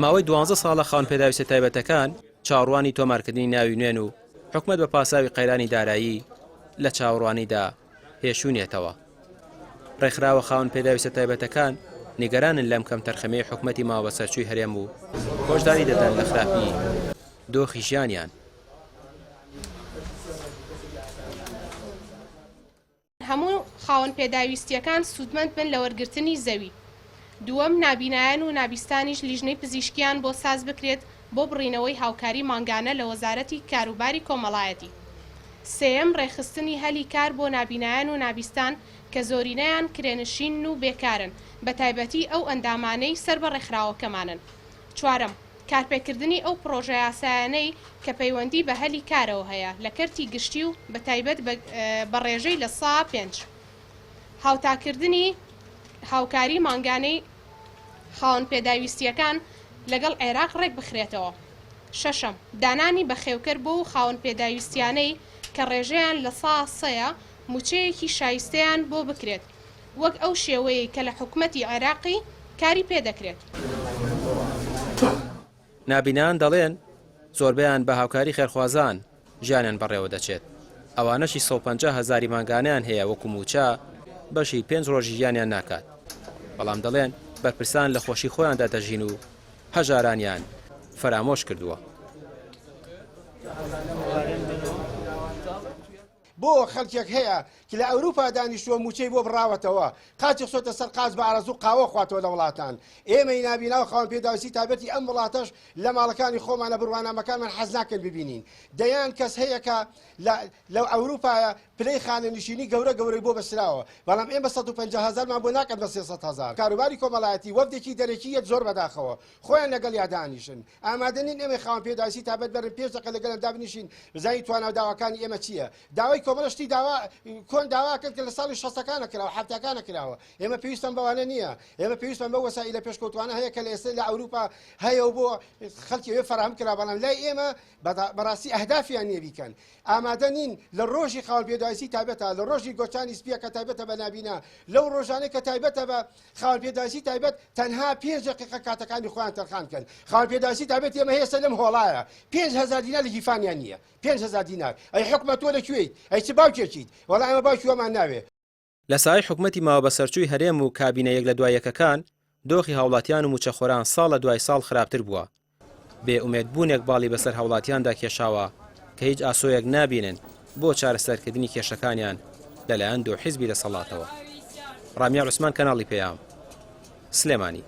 ماوەی دوانزە ساڵە خاوەن پێداویستە تایبەتەکان چاوەڕوانی تۆمارکردنی ناوی نوێن و حکومەت بە پاساوی قەیرانی دارایی لە چاوەڕوانیدا هێشوونیەتەوە. ڕێکخراوە خاوەن پێداویستە تایبەتەکان نیگەرانن لەم کەمتەرخەمیەی حکومەتی ماوەبەسەرچووی هەرێم و هۆشداری دەدەن لە خراپی دۆخی ژیانیان. هەموو خاوەن پێداویستییەکان سوودمەند بن لە وەرگرتنی زەوی. دووەم، نابینایان و نابیستانیش لیژنەی پزیشکییان بۆ ساز بکرێت بۆ بڕینەوەی هاوکاری مانگانە لە وەزارەتی کاروباری کۆمەڵایەتی. سێیەم، ڕێکخستنی هەلی کار بۆ نابینایان و نابیستان کە زۆرینەیان کرێنشینن و بێکارن، بەتایبەتی ئەو ئەندامانەی سەر بە ڕێکخراوەکەمانن. چوارەم، کارپێکردنی ئەو پڕۆژەیاسایانەی کە پەیوەندی بە هەلی کارەوە هەیە لە کەرتی گشتی و بە تایبەت بە ڕێژەی 5%. هاوتاکردنی هاوکاری مانگانەی خاوەن پێداویستییەکان لەگەڵ عێراق ڕێکبخرێتەوە. شەشەم، دانانی بەخێوکەر بۆ و خاوەن پێداویستیانەی کە ڕێژەیان لە سا سەیە مووچەیەکی شایستەیان بۆ بکرێت وەک ئەو شێوەیەی کە لە حکومەتی عێراقی کاری پێدەکرێت. نابینایان دەڵێن، زۆربەیان بە هاوکاری خێرخوازان ژیانیان بەڕێوەدەچێت، ئەوانەشی 150 هەزاری مانگانەیان هەیە وەکو مووچە بەشی پێنج ڕۆژی ژیانیان ناکات، بەڵام دەڵێن بەرپرسان لە خۆشی خۆیاندا دەژین و هەژارانیان فەرامۆش کردووە. بۆ خەلکێک هەیە کە لە ئەوروپا دانیشتووە مووچەی بۆ بڕاوەتەوە قاچی خستۆتە سەر قاچ بە ئارەزوو قاوە خواتەوە لە وڵاتان ئێمەی نابینا و خاوەن پێداویستی تایبەتی ئەم وڵاتەش لە ماڵەکانی خۆمانە بڕوانامەکانمان حەز ناکەن ببینین دەیان کەس هەیە کە لە لە ئەوروپایە پلەی خانەنشینی گەورە گەورەی بۆ بەسراوە بەڵام ئێمە 150 هەزارمان بۆ ناکەن بە 300 هەزار کاروباری کۆمەڵایەتی وەفدێکی دەرەکی یەت زۆر بەداخەوە خۆیان لەگەڵیا دانیشن ئامادە نین ئێمەی خاوەن پێداویستی تایبەت بەرن پێنج دەقە لەگەڵیان دابنیشین بزانین توانا و داواکانی ئێمە چییە داوای کۆمەڵە شتی داوا کۆن داوا کرد کە لە ساڵی شەستەکانە کراوە حەفتاکانە کراوە ئێمە پێویستمان بەوانە نییە ئێمە پێویستمان بەو وەسائیلە پێشکەوتوانە هەیە کە لە ئێستا لە ئەوروپا هەیە و بۆ خەڵکی ئەوێ فەراهەم کرا بەڵام لای ئێمە بەڕاستی ئەهدافیان نییە بیکەن ئامادە نین لە ڕۆژی خاوەن پێداویستی تایبەتە لە ڕۆژی گۆچانی سپیە کە تایبەتە بە نابینا لەو ڕۆژانەی کە تایبەتە بە خاوەن پێداویستی تایبەت تەنها پێنج دەقیقە کاتەکانی خۆیان تەرخان کەن خاوەن پێداویستی تایبەت ئێمە هێستا لەم هۆڵایە 5000 دینار لە گیرفانیان نییە 5000 دینار ئەی حکومەت تۆ لە کوێیت ئەی چ باوکێکیت وەڵا ئێمە باوکی وەمان ناوێ. لە سایەی حکومەتی ماوەبەسەرچووی هەرێم و کابینە یەک لە دوای یەکەکان، دۆخی هاوڵاتیان و مووچەخۆران ساڵ لە دوای ساڵ خراپتر بووە. بێ ئومێد بوونێک باڵی بەسەر هاوڵاتیاندا کێشاوە کە هیچ ئاسۆیەک نابینن بۆ چارەسەرکردنی کێشەکانیان لەلایەن دوو حیزبی دەسەڵاتەوە. ڕامیار عوسمان کەناڵی پەیام، سلێمانی.